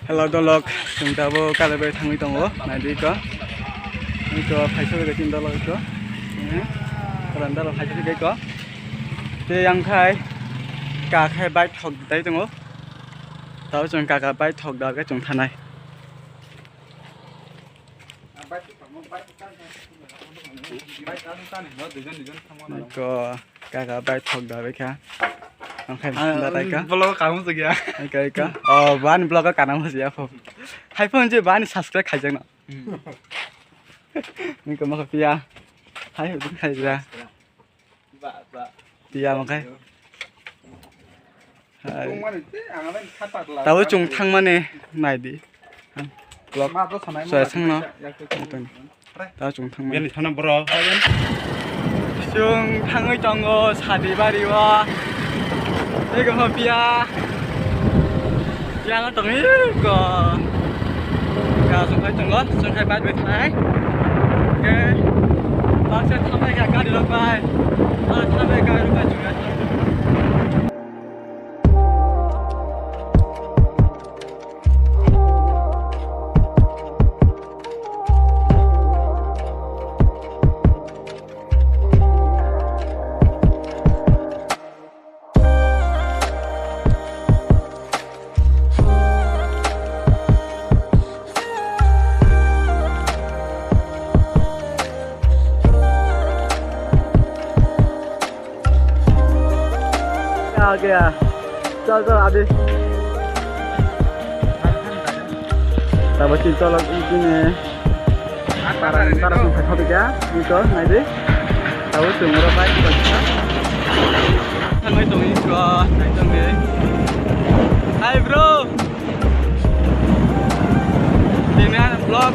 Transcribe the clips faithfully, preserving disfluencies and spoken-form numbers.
Hello dolok, chwng tabuk Kalaibai thangwi tongo, naidi ko. Iko phaisa bai tin dolok iko. Randa rok phaisa bai ko. Tei yang khai ka khai bike thok dai tongo. Tao chwng kaka bike thok da khe chwng thanai. Iko kaka bike thok da bai kha. Ang khai da tai ka. Vlog ka mo sugya. Iko iko. Oh, ban vlog ka na mo sugya pho. Hai phone je ban subscribe khai jang na. Iko mo pia. Hai khai ja. Ba, ba. Tiya makai. Hai. Tungmani te, ang ale kha pakla. Tabo chwng thangmani naidi. Vlog. Ma to sanai soya ma thangno. Yak to. Tabo chwng thangmani. Bini sana bro. Chwng thangwi tongo sadi bari o. Ego hopia. Yang tongwi ko. Ka songkhai tongo, songkhai bai bai thanai. Ke baksa thambai ka gari rok bai. Ah, thambai gari rok bai chunga. Kaya, kaya. Chal, chal, adi. Tabo chini tolok ini. Tara, tara song kha thobi kha, nito, naidi. Tabo chwng oro bike kha. Thangwi tongwi kha, nai tongwi. Hi, bro. Tini ani vlog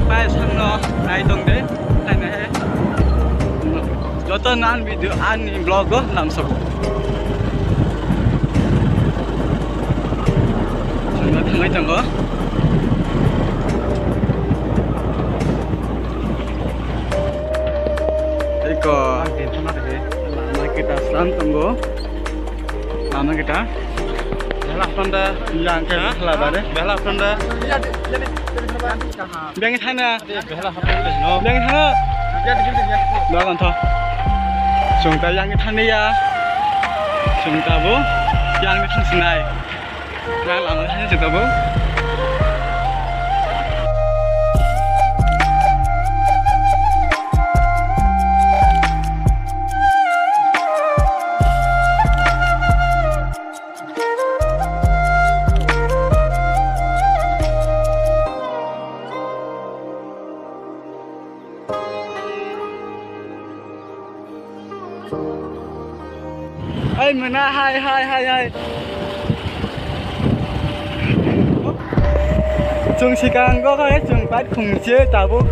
pai sangno nai tong de, nai nai. Joto nan video ani vlog o lamsok. Sangno thangwi tongo. Eko. Lama kita slam tongo. Lama kita. Behla hapanda. Yang kena hela bare. Behla hapanda. Beng thana. Behla hapanda. No. Beng thana. Dogan tho. Sungta yang thani ya. Sungta bo yang thang sinai. Nang lama thani jeta bo. Hai mona, hai, hai, hai, hai. Chwng sikango khe chwng bike khungse tabuk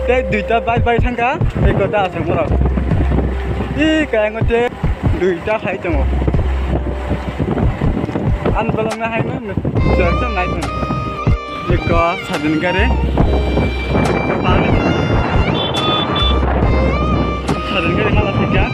tei duita bike bai thangkha tei kota aswk borok. Ih, kaya ngote duita khai tongo. Ang bolong na hai no, chwng chwng nai tongo. Eko sadin gari. Sadin gari mala thangkha.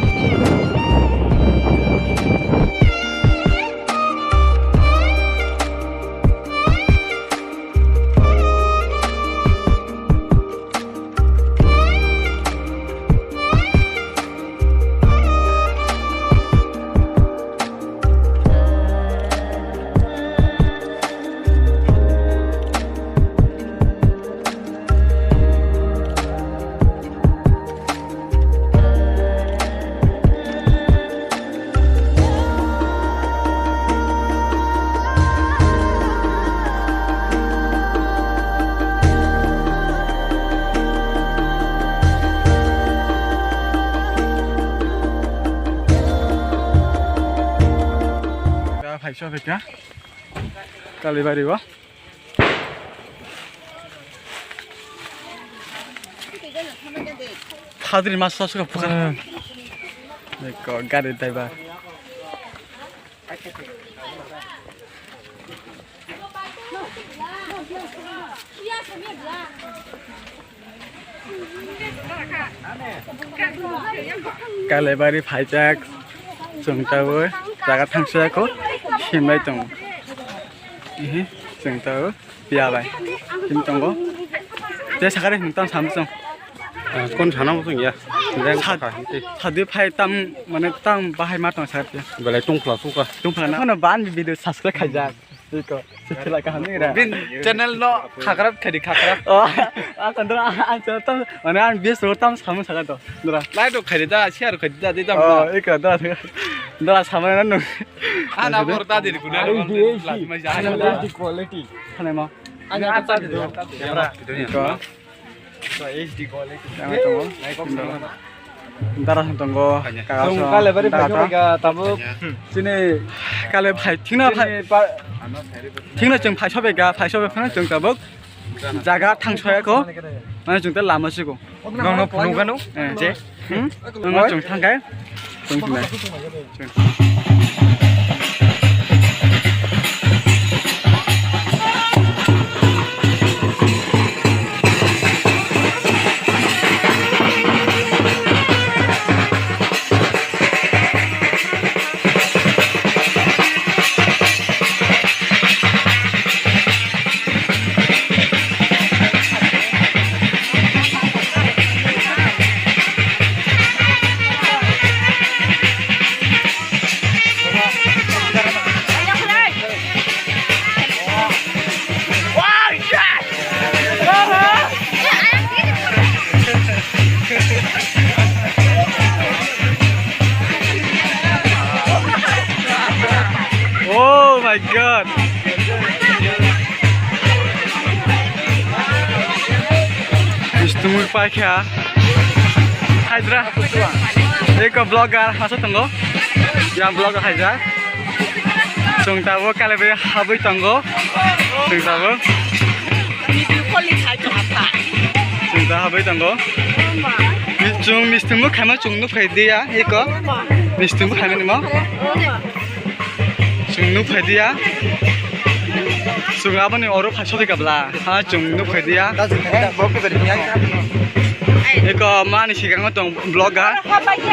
Phai sophaikha Kalibari o. Khadri mas sas ka phuka. Eko gari driver. Kalibari phaijak, chwng tabwi jaga thangsa kho himlai tongo. Ehe. Chwng tao piya bai. Chwng tongo. Te sakari hwn tam sam chwng. Kon sana mo chwng ya. Sa-, sadi phai tam mane tam bahai ma tong sakari. Belai tongphla suka. Tongphla na. Kono ban video subscribe khaijak. Iko. Sithila kaham ni ra. Bin channel no khakrat khadi khakrat. Oh, ang kandra ang channel tam mane ang bes ro tam samu sakha to. Dra. Like rok khadi da, share khadi da, di tam. Oh, iko da. Dra sama na nung. Ana bor ta dir kuna. H D, H D. H D quality. Khana ma. Ana ta dir. Camera. Ko. H D quality. Yang tongo. Dara tongo. Kaga so. Kale bari phai ka tabuk. Chini kale phai thina phai. Thina chwng phai sobe ga phai sobe phana chwng tabuk. Jaga thang soya ko. Mane chwng ta lama siko. Nong no phunuk gano? Eh, je. Hmm? Nong no chwng thang kai. Chwng thang kai. Oh my God! Bistumur paikha. Haidra. Eko vlogger hasa tongo. Yang vlogger haidra. Chwng tabuk kale bai habwi tongo. Chwng tabuk. Video calling hai to apa? Chwng ta habwi tongo. Mi-, chwng mistumbu khaima chwng nuk phai diya eko. Mistumbu khaima nimo. Chwng nuk phai diya. Chwng aboni oro phai sodi kabla. Ha chwng nuk phai diya. Eko mani sikango tong vlogger.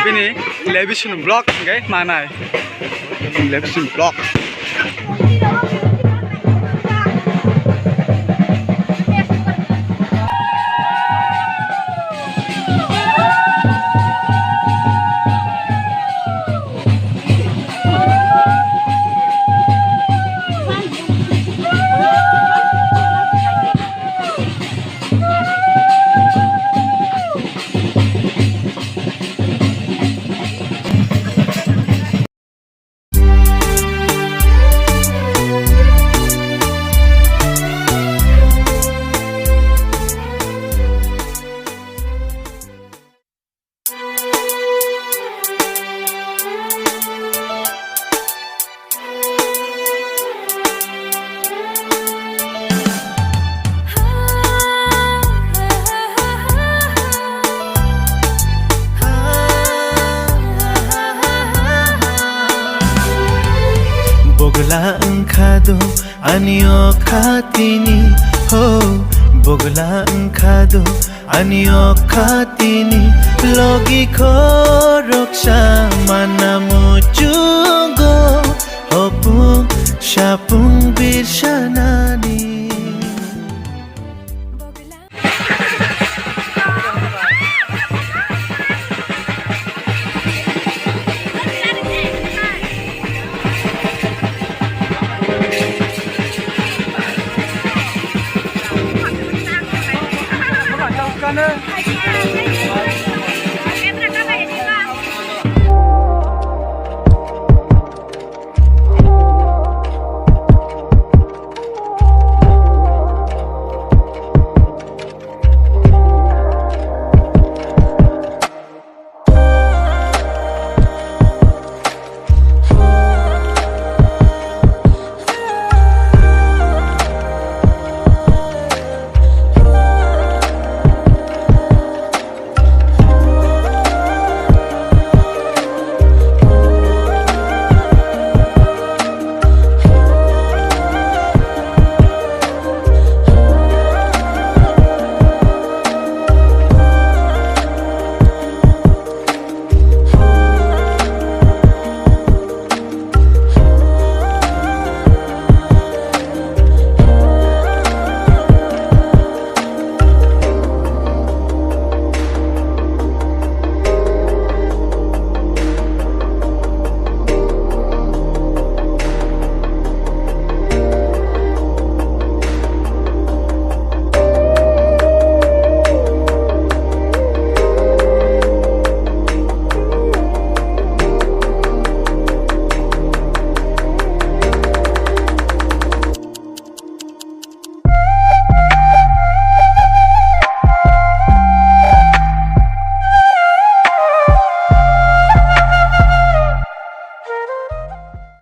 Bini Levision vlog hingke manai. Levision vlog. Bogla wngkha do ani o khatini ho, bogla wngkha do ani o khatini logi khoroksa mana muchungo hopung sapung birsanani. Kane.